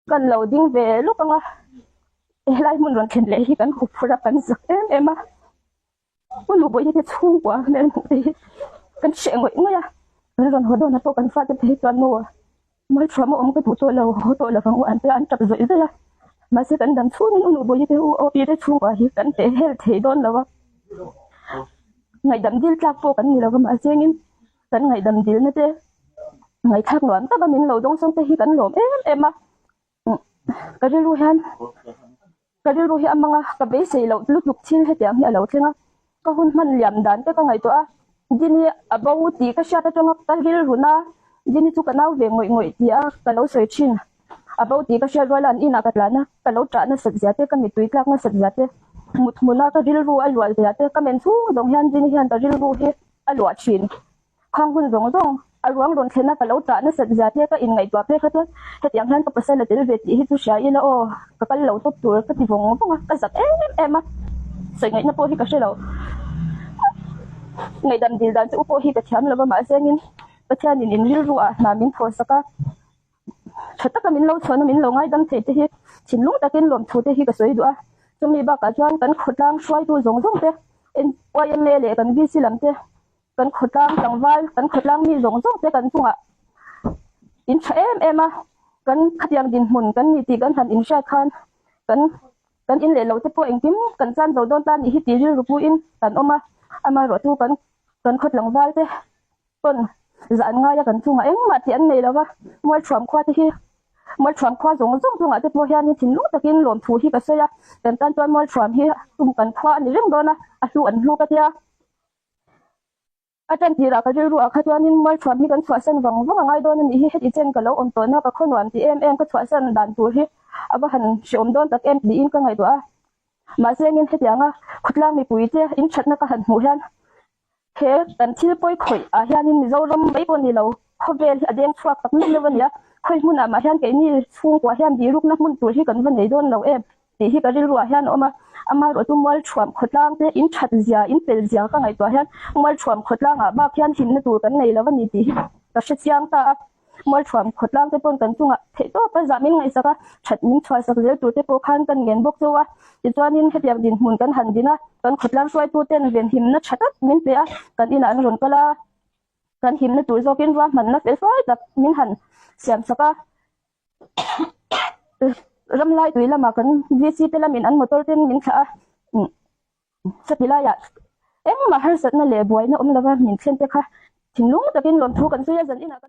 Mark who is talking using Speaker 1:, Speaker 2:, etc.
Speaker 1: Kan lo ding ve lawk ang a, helai hmun rawn thlen leh hi kan hup phurh a, kan zak em em a. Pu Nubawihi te chhungkua hmel hmuh te hi kan hreh ngawih ngawih a, kan rawn haw dawnah pawh kan fate phei chuan nu Mualthuam a awm ka duh tawh lo, haw tawh lovang u an tia an tap zawih zawih a. Mahse kan dam chhungin U Nubawihi te u Opi te chhungkua hi kan teh hel thei dawn lo a, ngaihdam dil tlak pawh kan ni lo va mahse engin kan ngaihdam dilna te ngaihthlak nuam taka min lo dawng sawng te hi kan lawm em em a. Ka rilru hian ka rilru hi a mang a, ka beisei loh lutuk thil hetiang hi a lo thleng a, ka hun hman liam dan te ka ngaihtuah a, Dini a bo tih ka hriat atanga ka rilru na, Dini chu ka nau ve ngawih ngawih tih a ka lo sawi thin, a bo tih ka hriat rual a an inah ka tlan a, ka lo tah nasat zia te, ka mittui tlak nasat zia te, mut hmuna ka rilru a luah zia te, ka men chhung zawng hian Dini hian ka rilru hi a luah thin. Khang hun zawng zawng a ruang rawn thlen a ka lo tah nasat zia te ka inngaihtuah phei kha chuan hetiang hian ka pasal a tel ve tih hi chu hria ila aw ka kal lo tawp tur ka ti vawng vawng a, ka zak em em a, sawi ngaihna pawh hi ka hre lo. Ngaihdam dil dan che u pawh hi ka thiam lo va mahse engin Pathianin in rilru ah hna min thawhsak a, tha taka min lo chhuahna min lo ngaidam thei te hi thinlung takin lawmthu te hi ka sawi duh a, chumi bakah chuan kan khawtlang hruaitu zawng zawng te YMA leh kan VC lam te Kan khawtlang tlangval, kan khawtlang mi zawng zawng te kan chungah in tha em em a, kan khatiang dinhmun kan ni tih kan han inhriat khan kan kan in leh lo te pawh engkim kan chan zo dawn ta nih hi tih rilru puiin kan awm a, amaherawhchu kan kan khaw tlangval te pawn zah an ngai a kan chungah engmah tih an nei lo va, Mualthuam khua te hi Mualthuam khua zawng zawng chungah te pawh hianin thinlung takin lawmthu hi ka sawi a, kan tan chuan Mualthuam hi tum kan khua a ni reng dawn a, a hlu an hlu ka tia. A tan tirah ka rilru ah kha chuanin Mualthuam hi kan chhuahsan vang vang a ngai dawn a nih hi, heti chen ka lo awm tawhna ka khaw nuam ti em em ka chhuahsan dan tur hi a va han hreawm dawn tak em tiin ka ngaihtuah a. Mahse engin hetianga khawtlang mipui te in thatna ka han hmuh hian he kan thil pawi khawih ah hianin Mizoram mai pawh ni lo khawvel hi a deng chhuak tak meuh meuh a ni a, khawi hmunah mah hian keini chhungkua hian birukna hmun tur hi kan va nei dawn lo em. Tih hi ka rilruah hian a awm a, amaherawhchu Mualthuam khawtlang te in that zia, in pel zia ka ngaihtuah hian Mualthuam khawtlangah bak hian hlimna tur kan nei lo a ni tih hi ka hre chiang ta a. Mualthuam khawtlang te pawn kan chungah theih tawp a zah min ngaihsak a, that min chhuahsak zel tur te pawh khan kan ngen bawk chauh a. Tichuanin hetiang dinhmun kan han din a, kan khawtlang hruaitu ten venhimna tha tak min pe a, kan inah an rawn kal a, kan himna tur zawkin ruahmanna fel fai tak min han siamsak a. Ramlai tui lamah kan VC te lamin an motor ten min thlah a, chati laiah engmah harsatna leh buaina awm lova min thlen te kha thinlung takin lawmthu kan sawi a, zan inah kan.